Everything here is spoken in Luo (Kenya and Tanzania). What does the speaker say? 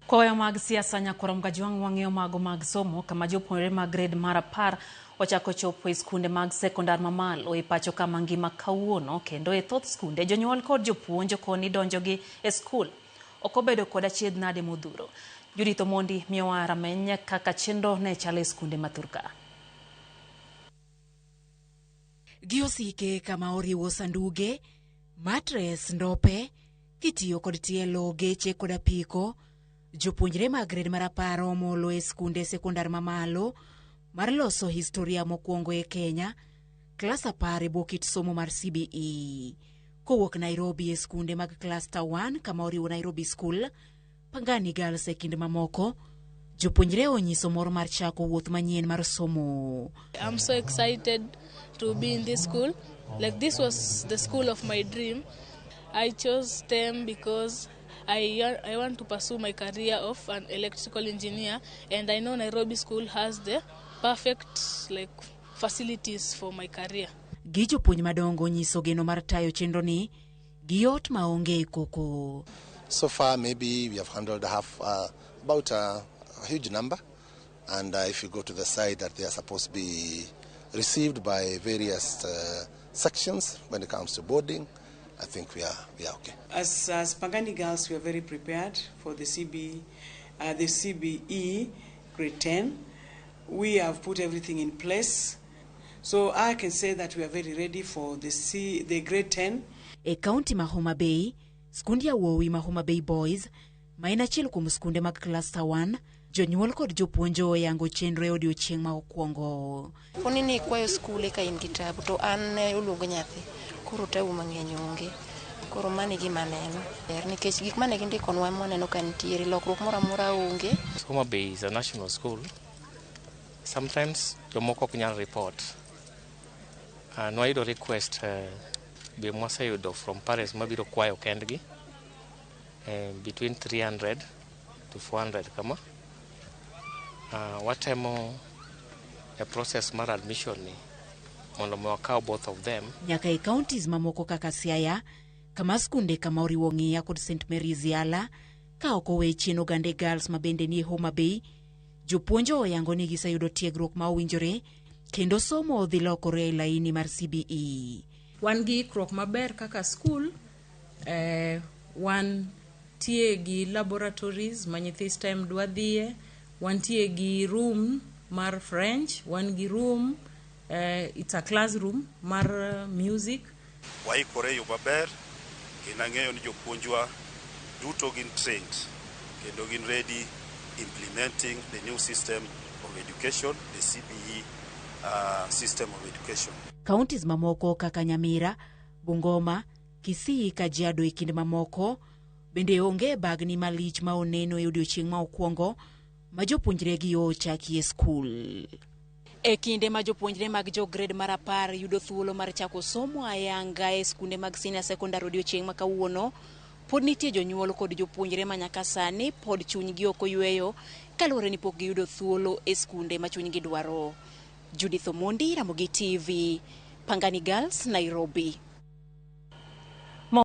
Kwaweyo mag siasa nyakwar Mgajwang' wang'iyo mago mag somo kama jopuonjre mag grade mar 10 ochako chopo e skunde mag sekondar mamalo e pacho kama ngima kawuono kendo e thoth skunde jonyuol kod jopuonj okoni donjogi e skul ok obedo kod achiedh nade modhuro. Judith Omondi miyowa rameny kaka chenro ne chalo e skunde ma thurka. Gi osike kama oriwo sanduge, matres, ndope, kitiyo kod tielo, geche kod apiko, jopuonjre mag grade mar 10 omolo e skunde sekondar mamalo mar loso historia mokwongo e Kenya, klas 10 e bwo kit somo mar CBE. Kowuok Nairobi e skunde mag Cluster 1 kama oriwo Nairobi School, Pangani Girls e kind mamoko, jopuonjre onyiso mor mar chako wuoth manyien mar somo. I'm so excited to be in this school. Like, this was the school of my dream. I chose STEM because I want to pursue my career of an electrical engineer, and I know Nairobi School has the perfect, like, facilities for my career. Gi jopuonj madongo nyiso geno mar tayo chenro ni gi yot maonge koko. So far, maybe we have handled half, about a huge number. And if you go to the site that they are supposed to be received by various sections when it comes to boarding, I think we are okay. As Pangani Girls, we are very prepared for the CBE grade 10. We have put everything in place. So I can say that we are very ready for the grade 10. E kaunti ma Homa Bay, skund yawuowi ma Homa Bay Boys, ma en achiel kuom skunde mag Cluster 1, jonyuol kod jopuonj oyango chenro e odiochieng' ma okwongo. Poni ni ikwayo skul eka in gi tabu to an ne oluong nyathi koro tabu mang'eny onge koro mano e gima aneno ber nikech gik mane gindikonwa mwaneno ka nitiere lokruok moro amora onge. Homa Bay is a national school. Sometimes jomoko ok nyal report. Nwayudo request be mwaseyudo from parents mabiro kwayo kendgi between 300 to 400 kama. Watemo e process mar admission ni mondo mi wakaw both of them. Nyaka e counties mamoko kaka Siaya, kama skunde kama oriwo Ng'iya kod St Mary's Yala, ka ok owe chien Ogande Girls ma bende ni e Homa Bay, jopuonj oyango ni giseyudo tiegruok ma owinjore kendo somo dhi lokore e laini mar CBE. Wan gi ikruok maber kaka skul, wan tie gi laboratories ma nyithi STEM dwa dhiye, wantie gi room mar French, wan gi room, it's a classroom mar music. Waikore e yo maber kendo ang'eyo ni jopuonjwa duto gin trained kendo gin ready implementing the new system of education, the CBE system of education. Counties mamoko kaka Nyamira, Bungoma, Kisii, Kajiado e kind mamoko bende onge bagni malich ma oneno e odiochieng' ma okwongo ma jopuonjre gi ochakie skul. E kinde ma jopuonjre mag jo grade mar 10 yudo thuolo mar chako somo ayanga e skunde mag senior secondary odiochieng' ma kawuono, pod nitie jonyuol kod jopuonjre ma nyaka sani pod chunygi ok oyweyo kaluwore ni pok giyudo thuolo e skunde ma chunygi dwaro. Judith Omondi, Ramogi TV, Pangani Girls, Nairobi.